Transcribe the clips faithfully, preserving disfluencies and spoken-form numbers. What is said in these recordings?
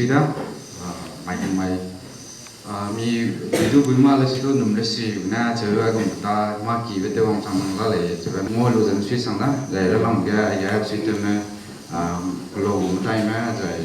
Ya, mai mai. Mi video bui ma le situ num le si na cheu a gum ta ma ki be te wang chang mang la le cheu a mo lu zan sui sang da le le lam ge ai ge sui te me lo gum tai me zai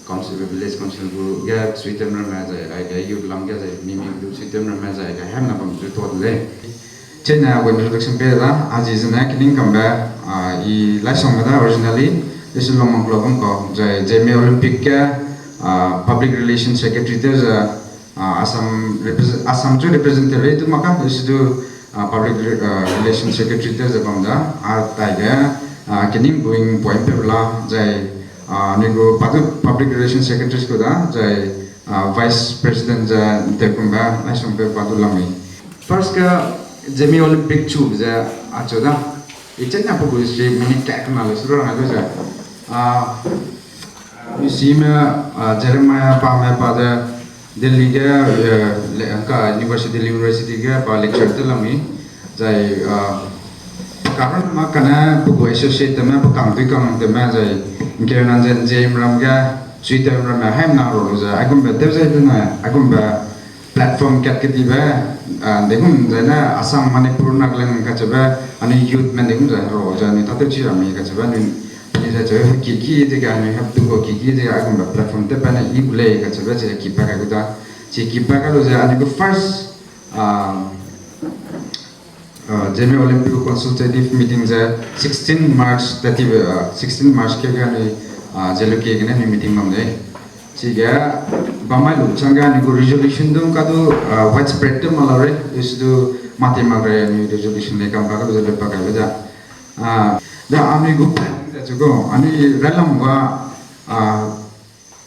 council village council gu ge sui te me me zai ai ge youth lam ge zai mi mi du sui te me me zai ge hem na bam zu to le. Chena wen introduction pe da, aji zene kening kambe, i laisong da originally, isu lomang klo bam ko, zai Zeme Olympic ke, public relation secretary te ze, Assam represent, Assam chu represent te le tu maka, isu tu, public relation secretary te ze bam da, a tai ge, kening buing point pe la, zai, ni gu patu public relation secretary ku da, zai, vice president ze nte kumbe, laisong pe patu lamei. First ke Zeme Olympic chu ze achu da. I chena pe gu history minute ka kena le sura na ze. Misime Jeremiah pa me pa de Delhi ge le ka University, Delhi University ge pa lecture te lamei. Zai karan ma kane pe gu associate te me pe kang tui kang te me zai ngke nan zen Zeme ram ge sui te ram me hem na ro ze aigumbe te zai te na aigumbe platform kat ketibe, degum zai ne Assam, Manipur, Nagaland kacheube, anui youth men degum zai ro zai anui tate chi rami kacheube anui, anui zai cheu kiki ze ga anui hap tu go kiki ze ga aigumbe platform te pa ne i bu lei kacheube chi ki pa ka gu da, chi ki pa ka lu ze anui gu first Zeme Olympic consultative meeting ze sixteen March, thirty, sixteen March ke ga anui Jalukie gene anui meeting bam lei. Chige bamai lu changge anui gu resolution du ka du widespread tew ma lau rei, is du mate mak rei anui resolution lei kam pa ka du ze le pa kaibe da. Da anui gu plan ze chu gu anui ralam ga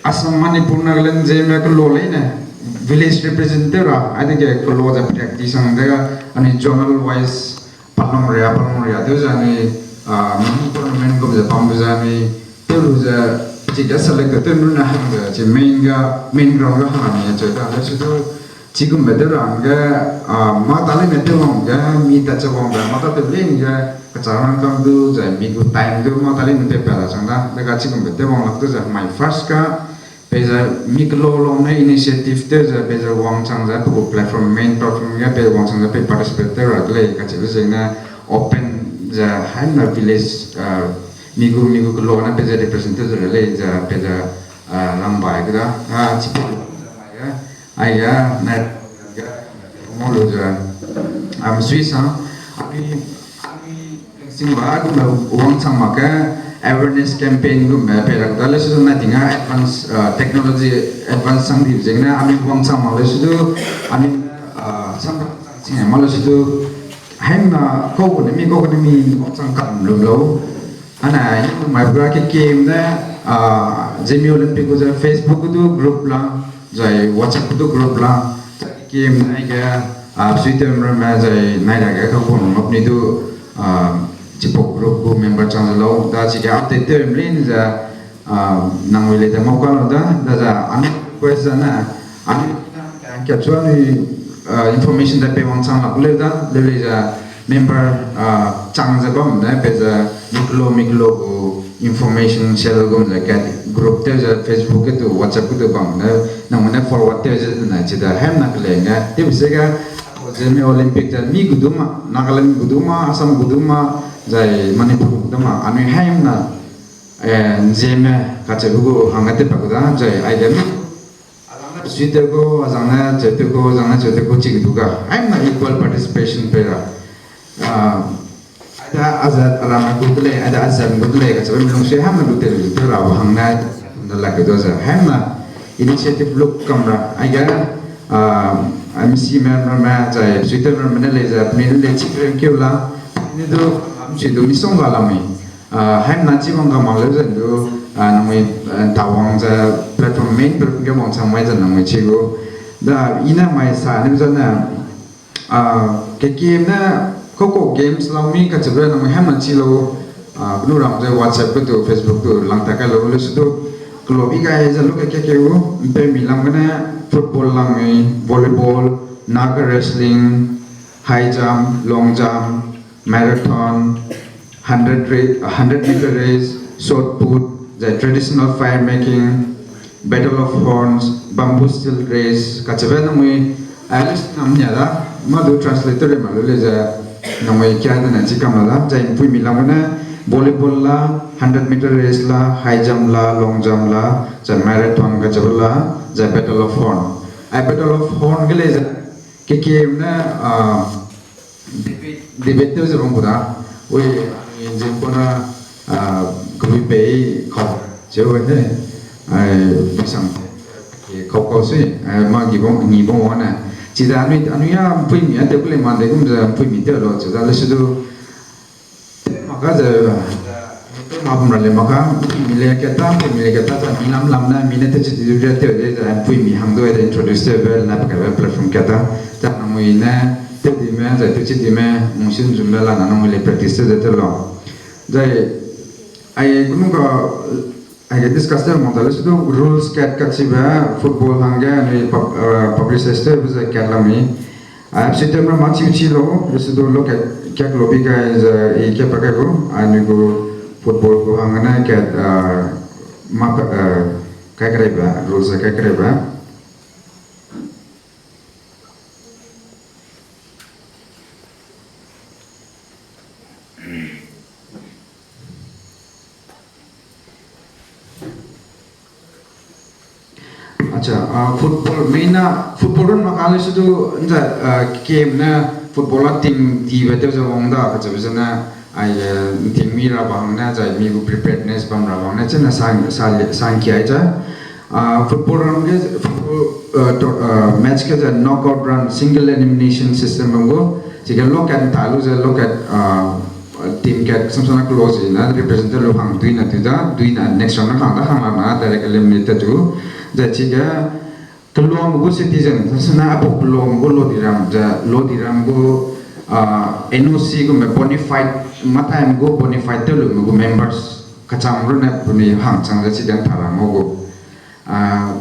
Assam, Manipur, Nagaland Zeme kelo leine village represent tew ra, aidege kelo ze practice sang de ga anui zonal wise palong ria, palong ria tew ze anui tournament gum ze bam ze anui tew lu ze chige select tew tew lu ne hang ze chi main ga, main ground ga hang anui cheu da le su du chigumbe tew ra hangge mâ ta leine tew wang ge mi tat che wangbe mâ ta tew leine ge kachang rangkâng du zai mi gu time du mâ ta leine tew pa la chang da, dega chigumbe tew wang lak tew ze mai first ga peize mi kelo lung ne initiative tew ze peize wangchang ze pe gu platform, main platform ge pei wangchang ze pei participate tew ra de lei kacheube ziegene open ze haimna village mi gu, mi gu kelo ne peize represent tew ze ra lei ze peize rangbai ke da, chipau lu ze mai ge, aige ne ngau lu ze, am sui sang, anui, anui singba gumbe wangchang mak ge awareness campaign gumbe pei ra da le su na ting a advance technology advance sang di ziegene anui wangchang mak le su du, anui sam chang sing ma le su du, haimna kau gu ne mi, kau gu ne mi wangchang kam lu lau. Ana i mai bra ke kem ne Zeme Olympic gu ze Facebook gu du group la, zai WhatsApp gu du group la, zai kem ne ge sui tew ramme zai nai ra ge ka gu ngap ni du chipau group gu member chang ze lau da chige update tew mlin ze nang wi le de mau ka lau da, da za anui request za na, anui ka chu anui information da pei wangchang lak leu da, leu lei ze member chang ze bam ne peize mi kelo, mi kelo gu information share gum ze ka group tew ze Facebook ge du WhatsApp ge du bam ne nang ne forward tew ze na chide haimna kelei ne tewbe se ga Zeme Olympic ze mi gu du ma, Nagaland gu du ma, Assam gu du ma, zai Manipur gu du ma, anui haimna Zeme kacheube gu hangge tew pa gu da, zai aige mi azang ne sui tew gu, azang ne cheu tew gu, azang ne cheu tew gu chi gu du ga haimna equal participation pei ra. Aida azat arame gu de lei, aida azat gu de lei kacheube mi lungsui haimna lu tew lu tew ra hang ne, ne la ke du ze haimna initiative luk kam ra aige MCme ramme zai sui tew ramme ne lei ze penui ne lei chi rengkeu la, penui du mchi du misongga la mei haimna chi wangga mak leu ze du nangmui ntawang ze platform main platform ge wangchang mai ze nangmui chi gu. Da i ne mai sa ne zane kekieme ne kau kau games lau mi kacheube nangmui haimna chi lau, kenu ram ze WhatsApp ge du Facebook du lang ta kai lau le su du kelo i gai ze lu ke ke ke u, mpeumi lam gene football lamui, volleyball, Naga wrestling, high jump, long jump, marathon, hundred ra-, hundred meter race, shot put, zai traditional fire making, Battle of Horns, Bamboo Stilt Race, kacheube nangui, a, list nam nia da, ma du translator le ma lu le ze, nangui kia de na chi kam la da, zai ’mpuimi lam gene, volleyball la, hundred meter race la, high jump la, long jump la, zai marathon kacheube la, zai Battle of Horn. A, Battle of Horn ge le ze, kekie ne, a, debate, debate tew ze bam gu da. Ui, engine kona, a, kebui pei kau, cheu ne, ai, bisang, e, kau kau sui, ai, ma gi bam, ngi bam wane. Chize anui, anui a ’mpuimi a tew ku le ma de gum ze ’mpuimi tew lo, chize le su du, maka ze, ma bam ra le maka, ’mpuimi le kata, ’mpuimi le kata, za mi lam lam na, mi ne tew chi di du tew de, za ’mpuimi hang du de introduce tewbe, na pe kabe platform kata, za nangui ne, tew di me, za tew chi di me, mungsin zumbe la na nangui le practice tew de tew lo. Zai, ai, gum ka, aige discuss tew mak ta le su du rules kat kachibe football hangge anui pub-, eh, publicize tewbe ze kat lam mi. Ai, F C T M ra ma chiu chi lo, le su du lo kat, kat lo bi gai ze i kat pa gai gu, anui gu football gu hangge ne kat, eh, ma pa, eh, kai kereibe, rules kai kereibe. Acha, ah, football, main na football run maka le su du, nza, ah, game ne football a team dibe tew ze wang da, kacheube ze ne, ai, eh, team mi ra bang ne, zai mi gu preparedness bam ra bang ne, chena sang, sa, sang kia ai cha. Ah, football run ge, football, ah, to-, ah, match ge ze knockout run, single elimination system bam gu, chige lokat ta lu ze lokat, ah, team kat samsana close na represent lu hang duina tu da, duina next round na hang da hang la na direct eliminate tu. Zai chige kelum gu citizen, samsana apu kelum gu lodiram, ze lodiram gu, ah, N O C gu me bona fide, matai gu bona fide tew lu me gu members, kacham ru ne puni hang chang ze chige tha ra mo gu. Ah,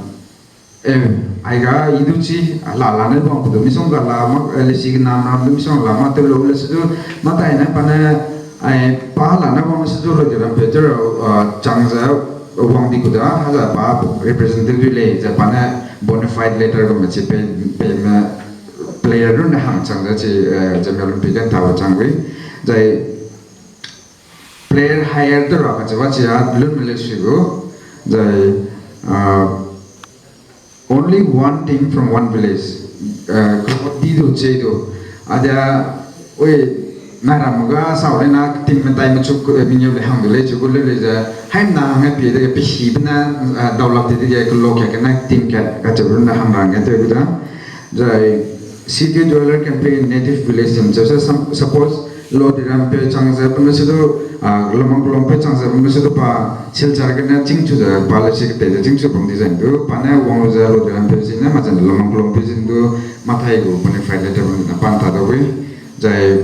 Eh, aiga i du chi, la la ne bang ku du misong ga la ma, eh, lesi ge nam ram du misong la ma tew lu le su du, matai ne pa ne, ai, pa la ne bang su du lodiram pe tew, eh, chang ze wang di ku da, ha za pa represent tew du lei, ze pa ne bona fide letter gu me chi pe, pe me player ru ne hang chang ze chi, eh, ze me Olympic ge tha wa chang gui. Zai player hire tew ra kacheube chi a lun me le sui gu, zai, ah, only one team from one village. Eh, kabaddi du che du. Adia, ui, na ram ga sau le na team metai mechuk, eh, mengeu le hang du lei chu gu le lei ze. Haimna hangge pie de, pehîbe ne, eh, daulak de dege, kelo kat gene team kat kacheube run ne hang ra hangge tew gu da. Zai, city dweller can play in native village team. Just some, suppose, lodiram pe chang ze bam le su du, ah, Lamang kelum pe chang ze bam le su du pa, Silchar gene chîngchu ze pa le si ketei ze chîngchu bam di zai du, pa ne wang lu ze lodiram pe zi ne ma zai Lamang kelum pe zi du, matai gu bona fide letter bam na pan ta da wi. Zai,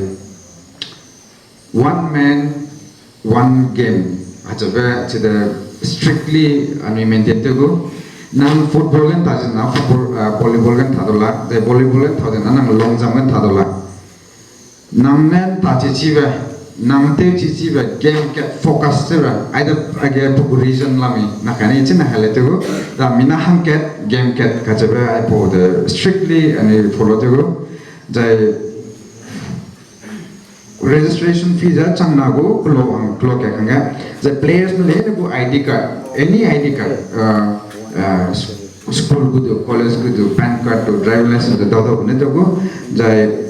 one man, one game. Achabe, chide strictly anui maintain tew gu. Nang football gen ta zena, football, ah, volleyball gen ta du la, zai volleyball gen ta zena, nang long jump gen ta du la. Nang ne ta chi chibe, nang tew chi chibe, game kat focus chibe, aide age pe gu reason la mi, na kane chine hele tew gu, da mi na hangkat, game kat kacheube aipau de strictly anui follow tew gu. Zai registration fee ze chang na gu kelo hang, kelo kat hangge. Zai players me le ne gu I D card, any I D card, uh, uh, school gu du, college gu du, PAN card du, driver license du, dau dau ne tew gu. Zai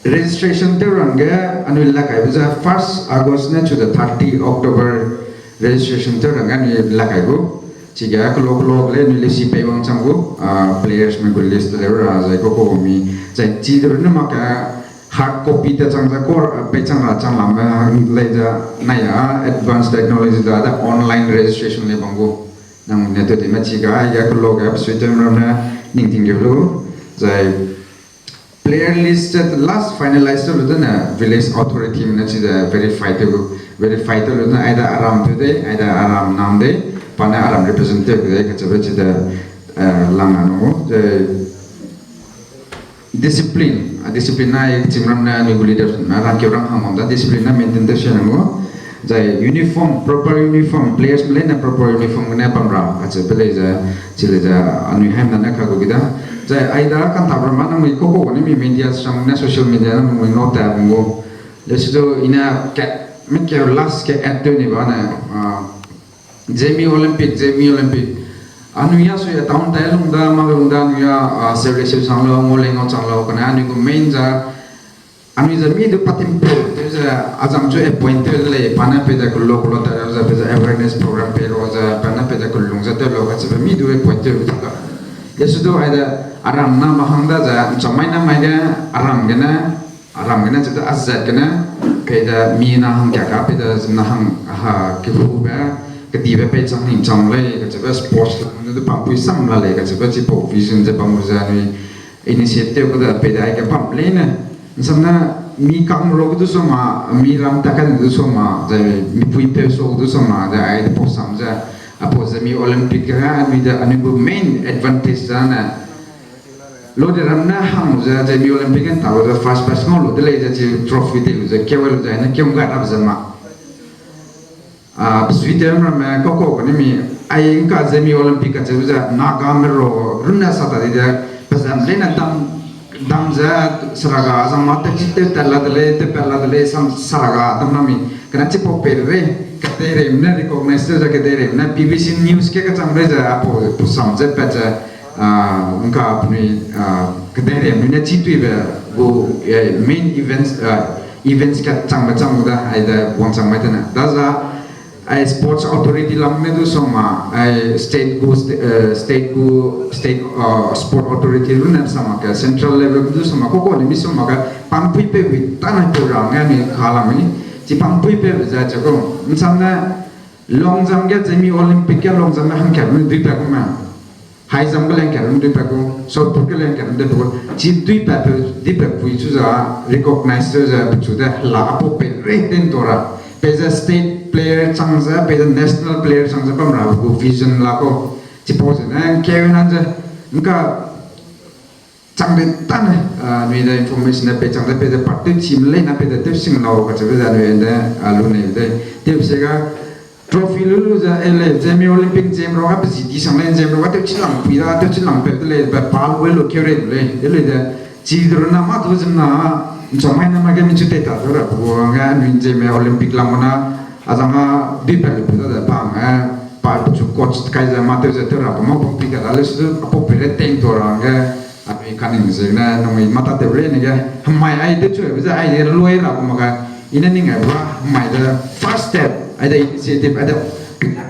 registration tew rangge anui la kaibe ze first August ne chu de thirty October registration tew rangge anui la kai gu. Chige kelo kelo le anui lesi pei wang chang gu, ah, players me gu list le ra zai ko ko mi. Zai chi de ne mak ka hard copy te chang za ko, ah, pei chang ra chang lam, ah, lei za nai a advanced technology da, da online registration le bam gu. Nang ne tew di me chi ga, ya kelo ga sui tem ram ne ning ting ge lu. Zai player list ze last finalize tew lu dene village authority me ne chi ze verify tew gu, verify tew lu dene aide aram tew de, aide aram nam de, pa ne aram represent tew de, kacheube chi de, eh, lang na nu, ze discipline, a discipline na e chimram ne anui gu leader na rangkeu rang hang bam da, discipline na maintain tew se na mu. Zai uniform, proper uniform, players me leine proper uniform gene bam ra, acheube lei ze, chi lei ze, anui haimna ne ka gu ki da. Zai aida kanta bam ma nangmi koko ne mi media sang ne social media nangmi ngau ta bam gu. Lesu du ine kat, mi ke last ke add tew ni ba ne, ah, Zeme Olympic, Zeme Olympic. Anui ya sui a town tai lung da, ma lung da, anui ya, ah, service sang lo, ngau lei ngau chang lo, kane anui gu main za, anui ze mi du patim peu, tew ze, azang chu appoint tew lei, pa ne pe ze kulo kulo ta ze, pe ze awareness program pe lo ze, pa ne pe ze kulung ze tew lo, kacheube mi du appoint tew ze ka. Lesu du aide, aram na mahang da ze, ncham mai na mai ge, aram gene, aram gene, chide azat gene, pe de mi na hang kia ka, pe de na hang, ha, kehube, kedibe pei chang ning chang lei, kacheube sports lam de pampui sam la lei, kacheube chipau vision ze bam ze anui initiative ku de pe de ai ke bam leine. Nsam ne mi kang ro du soma, mi ram ta kan du soma, ze mi pui pe so du soma, ze ai de pau sam ze, apau Zeme Olympic ge anui de, anui gu main advantage za ne. Lo de ram ne hang ze, Zeme Olympic ge ta lu ze first prize ngau lu de lei ze, chi trophy te lu ze, keu lu ze, ne keu ga rap ze ma. Ah, pesui te ramme, kau kau kane mi, ai ngka Zeme Olympic kacheu ze, Nagame ro, runne sa ta di de, pezam leine dam, dam ze, saraga, azang ma te chi te tat la de lei, te pat la de lei, sam saraga, dam na mi, kane chipau pe rei, kadeirei ne recognize tew ze kadeirei ne, B B C News ke kachang rei ze, apau, pusam ze pat ze, ah, ngka penui, ah, kadeirei ne chi tuibe, gu, eh, main events, ah, events kachangbe chang gu da, ai de wangchang mai tene. Daza, ai sports authority lam ne du soma, ai state gu, sta-, eh, state gu, state, ah, sport authority runne sama ke, central level gu du soma, kau kau ne mi soma ke, pampui pe wi, tana pe ra nge mi ka lam mi, chi pampui pe wi za che ko, nsam ne, long jump ge Zeme Olympic ge long jump ge hangkat mi dui pa gu ma. High jump ge lengkat mi dui pa gu, shot put ge lengkat mi dui pa gu. Chi dui pa pe, dui pa pui chu za, recognize chu za, pe chu de la apau pe rei ten to ra. Pe ze state player chang ze, pe ze national player chang ze bam ra gu vision la ko. Chipau ze ne, keu nan ze, ngka chang de tane, ah, nui de information ne pe chang de pe de part tew chim lei na pe de tew sing lau kacheube ze nui de, ah, lu nei de. Tew se ga trophy lu lu ze, eh, lei, Zeme Olympic Zeme ro ga pe zi di sang lei, Zeme ro ga tew chi lang pui da, tew chi lang pe de lei, pe pa lu lu keu rei de lei, de lei de. Chi de ru na ma du zem na, ncham mai na ma ge mi chu tei ta de ra, bu ga nui Zeme Olympic lang na, azang a, dui pa lu pe da de pa, eh, pa chu coach kai ze ma tew ze tew ra, pa ma pung pi ka da lei su du, apau pe rei ten to ra ge, Anui kaning ziegene nangnui mata tew lei ne ge, hemai ai de chu, be ze ai de loi ra gu mak ge, i ne ning ai ba, hemai de first step, ai de initiative, ai de,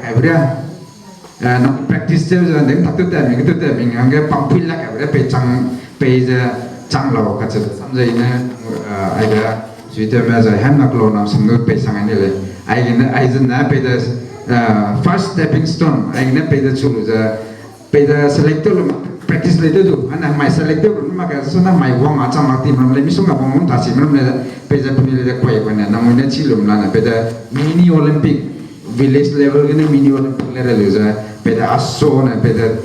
ai bria, eh, nang practice tew ze, ding tak tew te mi, tew te mi, hangge pampui lak ai bria, pei chang, pei ze, chang lau, kache sam ze i ne, eh, ai de, sui tew me ze, hem nak lau nam sam du pei chang ai ne lei. Ai gene, ai zene, pei de, eh, first stepping stone, ai gene pei de chu lu ze, Pei ze select tew lu, practice lei tew du, ane mai select tew lu, mak ke suna mai wang a chang mak ti ram lei, misongga wang wang ta si ram lei, pei ze penui lei de kuai kuai ne, nangnui ne chi lum la ne, pei ze mini Olympic, village level gene mini Olympic le re lu ze, pei ze aso ne, pei ze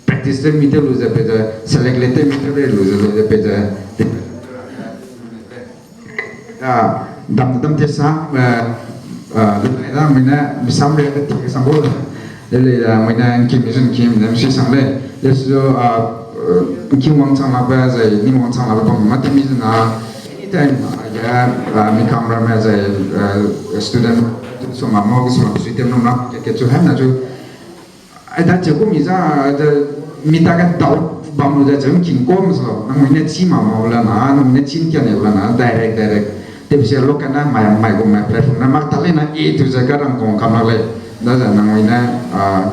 practice tew mi tew lu ze, pei ze select lei tew mi tew re lu ze, pei ze, Ah, dam, dam te sa, eh, eh, lu nai da, mui ne, mi sam re, ti ke sam bo. Le, le, eh, mui ne, ngkim, mi sun kim, ne, mi si sang le. Le su, ah, eh, ngkim wangchang la be, zai, ning wangchang la be, bam, ma ti mi na, anytime, ah, ya, ah, mi kam ra me, zai, eh, student, so ma mo, so ma, sui tem nom na, ke, ke, chu hem na, chu, Ai da cheu gu mi za, da mi ta ge dau bam lu da cheu ngking kom so, nangnui ne chi ma mau la na, nangnui ne chi kia ne la na, direct, direct. Te bi se lo ka na mai, mai gu mai platform na mak ta le na, e tu za ka rang kong kam la le. Da za nangnui ne, ah,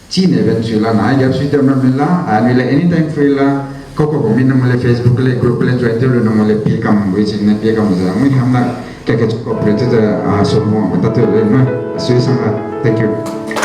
chi ne ben chui la na, ai gap sui te ma mi la, ah, mi le anytime free la, ko ko ko mi na mo le Facebook le, group le join te lu na mo le pi kam, wi ching ne pi kam za, ngui ham na, ke ke chu cooperate te, ah, so mo, ta te le na, sui sang la. Thank you.